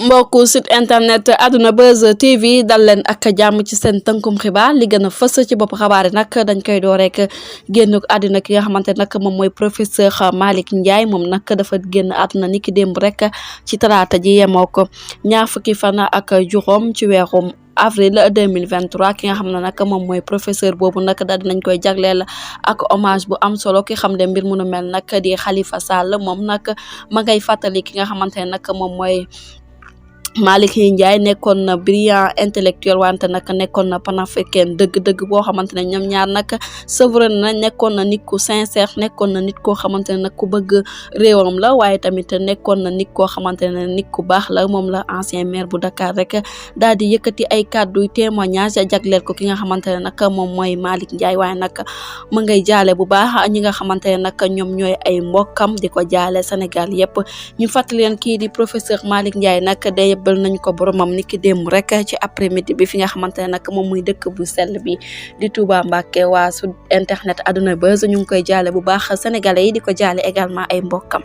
mbokku site internet Adouna Buzz TV dal leen ak jàmm ci seen tënkum xibaar li gën a fës ci bopp xabaar yi nag dañ koy door rek génn àdduna ki nga xamante nag moom mooy professeur Malick Ndiaye moom nag dafa génn àdduna niki démb rek ci talaata ji yemoo ko ñaar fukki fan ak juróom ci weeru avril 2023 ki nga xam ne nag moom mooy professeur boobu nag daal dinañ koy jagleel ak hommage bu am solo ki xam ne mbir mu nu mel nag di Khalifa Sall moom nag ma ngay fàttali ki nga xamante ne nag moom mooy Malick Ndiaye nekkoon na brillant intellectuel wante nag nekkoon na panafricain dëgg-dëgg boo xamante ne ñoom ñaar nag souverain na nekkoon na nit ku sincère nekkoon na nit koo xamante ne nag ku bëgg réewam la waaye tamit nekkoon na nit koo xamante ne nit ku baax la moom la ancien maire bu Dakar rek daal di yëkkati ay kàddu témoignage jagleel ko ki nga xamante ne nag moom mooy Malick Ndiaye waaye nag mu ngay jaale bu baax ñi nga xamante ne nag ñoom ñooy ay mbokkam di ko jaale Sénégal yëpp ñu fàttali leen kii di professeur Malick Ndiaye nag bal nañ ko boromam niki démb rek ci après midi bi fi nga xamante ne nag moom muy dëkk bu sell bi di Touba Mbacké waa su internet Adouna Buzz ñu ngi koy jaale bu baax sénégalais yi di ko jaale également ay mbokkam